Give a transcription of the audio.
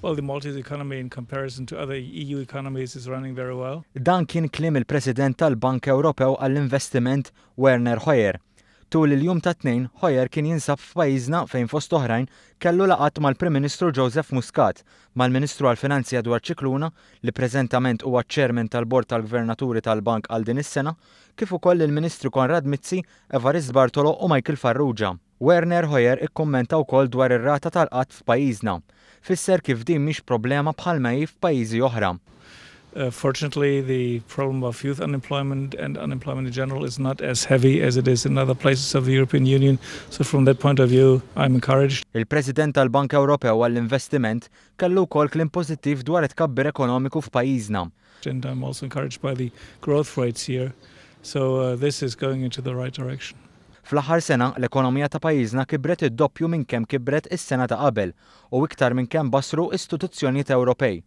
Well, the Maltese economy in comparison to other EU economies is running very well. Dan kien kliem il-President tal-Bank Ewropew għall-Investiment Werner Hoyer. Tul il-jum tat-Tnejn, Hoyer kien jinsab f'pajjiżna fejn fost oħrajn kellu laqgħat mal-Prim Ministru Joseph Muscat, mal-Ministru għall-Finanzi Edward Scicluna li preżentament huwa ċ-Chairman tal-Bord tal-Gvernaturi tal-Bank għal din is-sena, kif ukoll il-Ministri Konrad Mizzi, Evarist Bartolo u Michael Farrugia. Werner Hoyer ikkummenta wkoll dwar ir-rata tal-qgħad f'pajjiżna. Fisser kif din mhix problema bħalma hi f'pajjiżi oħra. Fortunately, the problem of youth unemployment and unemployment in general is not as heavy as it is in other places of the European Union. So from that point of view, I'm encouraged. Il-President tal-Bank Ewropew għall-Investiment kellu wkoll kliem pożittiv dwar it-tkabbir ekonomiku f'pajjiżna. And I'm also encouraged by the growth rates here. So this is going into the right direction. Fl-aħħar sena, l-ekonomija ta' pajjiżna kibret id-doppju minn kemm kibret is-sena ta' qabel u iktar minn kemm basru istituzzjonijiet Ewropej.